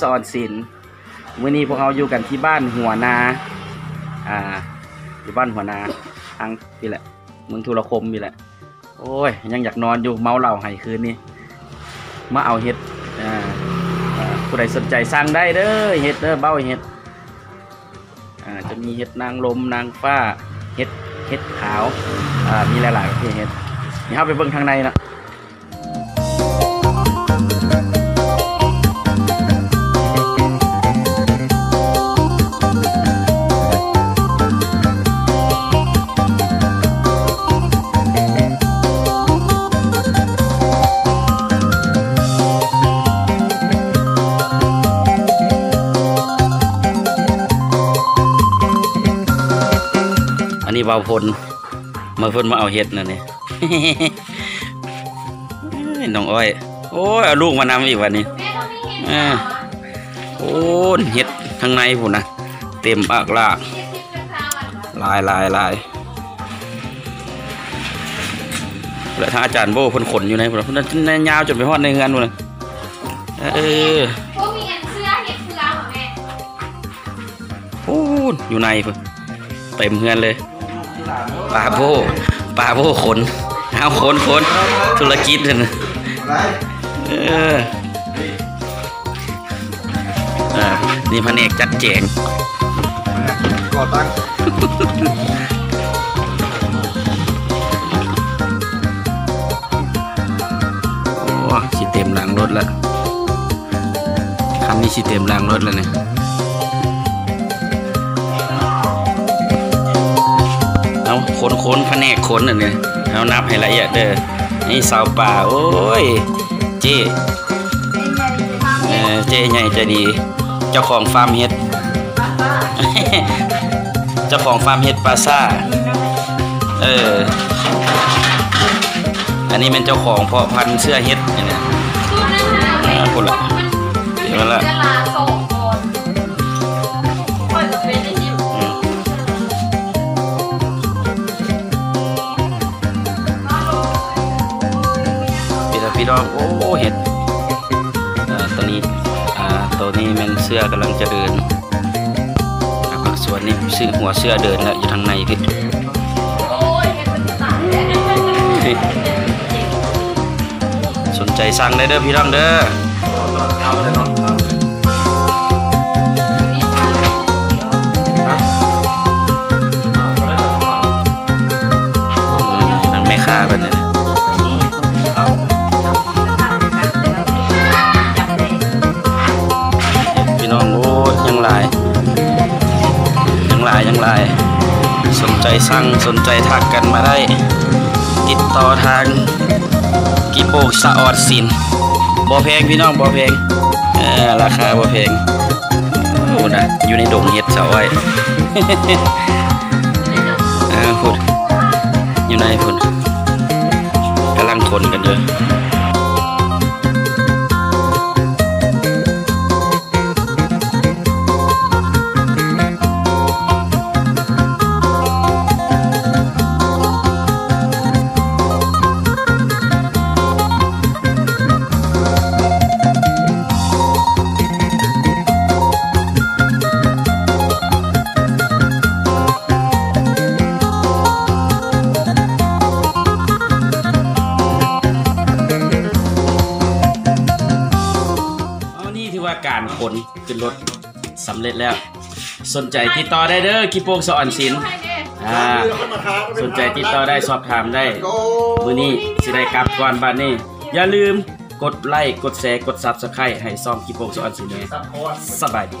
ສະອອນສິນ. ມື້ນີ້ພວກເຮົາຢູ່ກັນທີ່ບ້ານຫົວນາ ອ່າ ຢູ່ບ້ານຫົວນາ ທາງນີ້ແຫຼະ ເມືອງທຸລະຄົມນີ້ແຫຼະ. ໂອ້ຍ ຍັງຢາກນອນຢູ່ ເມົາເຫຼົ້າໃຫ້ຄືນນີ້ ມາເອົາເຫັດ. ອ່າ ອ່າ ຜູ້ໃດສົນໃຈສັ່ງໄດ້ເດີ ເຫັດເດີ ເບົາເຫັດ. ອ່າ ຈະມີເຫັດນາງລົມ ນາງຟ້າ ເຫັດ ເຫັດຂາວ ອ່າ ມີຫຼາຍໆປະເພດເຫັດ. ດຽວເຮົາໄປເບິ່ງທາງໃນເນາະ. ອັນນີ້ເບົາພົນ ມາເພິ່ນມາເອົາເຫັດນັ້ນນີ້ ນ້ອງອ້ອຍ. ໂອ້ຍ ເອົາລູກມານຳອີກບັດນີ້. ເອີ ໂອ້ ເຫັດທາງໃນພຸ້ນນະ ເຕັມອາກລາກ ຫຼາຍໆໆ. ແລະ ທາງອາຈານໂບ້ເພິ່ນຂົນຢູ່ໃນພຸ້ນນະ ພຸ້ນນະ ຍາວຈົນໄປຮອດໃນເຮືອນພຸ້ນນະ. ເອີ ພວກມີອັນເສື້ອເຫັດເຜືອກບໍ່ແມ່? ພຸ້ນ ຢູ່ໃນພຸ້ນ ເຕັມເຮືອນເລີຍ. ປາໂບ້ ປາໂບ້ຂົນ ເອົາຂົນ ຂົນ ທຸລະກິດຫັ້ນ. ເອີ ອ່າ ນີ້ພະແນກຈັດແຈງ ກໍ່ຕັ້ງ. ໂອ້ ຊິເຕັມຫຼັງລົດລະ ຄັນນີ້ຊິເຕັມຫຼັງລົດລະນີ້. ເອົາ ຂົນ ຂົນ ພະແນກຂົນອັນນີ້ ເຮົານັບໃຫ້ລະອຽດເດີ. ນີ້ຊາວປ່າ ໂອ້ຍ ເຈ້ ເອີ ເຈ້ໃຫຍ່ໃຈດີ ເຈົ້າຂອງຟາມເຫັດ ເຈົ້າຂອງຟາມເຫັດປາຊາ. ເອີ ອັນນີ້ແມ່ນເຈົ້າຂອງເພາະພັນເຊື້ອເຫັດນີ້ນະ. ອ່າ ພຸ້ນລະ ເຫັນລະ. ພີ່ນ້ອງ ພີ່ນ້ອງ ໂອ້ ເຫັດ ອ່າ ໂຕນີ້ ອ່າ ໂຕນີ້ແມ່ນເຊື້ອກຳລັງຈະເດີນ. ອ່າ ບາງສ່ວນນີ້ຊື້ຫົວເຊື້ອເດີນແລ້ວ ຢູ່ທາງໃນພີ້. ສົນໃຈສັ່ງໄດ້ເດີພີ່ນ້ອງເດີ. ທາງແມ່ຄ້າເພິ່ນນີ້ ພີ່ນ້ອງ ໂອ້ຍ ຍັງຫຼາຍ ຍັງຫຼາຍ ຍັງຫຼາຍ. ສົນໃຈສັ່ງ ສົນໃຈທັກກັນມາໄດ້ ຕິດຕໍ່ທາງກິໂປກສະອອດສິນ. ບໍ່ແພງພີ່ນ້ອງ ບໍ່ແພງ ເອີ ລາຄາບໍ່ແພງ. ໂອ້ນະ ຢູ່ໃນດົງເຫັດສາວອ້ອຍ ເອີ ພຸ້ນ ຢູ່ໃນພຸ້ນ ກຳລັງຂົນກັນຢູ່. ເອົາ ນີ້ຖືວ່າການຂົນຂຶ້ນລົດສຳເລັດແລ້ວ. ສົນໃຈຕິດຕໍ່ໄດ້ເດີ ກິໂປກສະອອນສິນ. ອ່າ ສົນໃຈຕິດຕໍ່ໄດ້ ສອບຖາມໄດ້. ມື້ນີ້ຊິໄດ້ກັບກ່ອນບາດນີ້. ຢ່າລືມກົດໄລ ກົດແຊ ກົດຊັບສະໄຄຣບ໌ ໃຫ້ຊ່ອງກິໂປກສະອອນສິນແດ່. ສະບາຍດີ.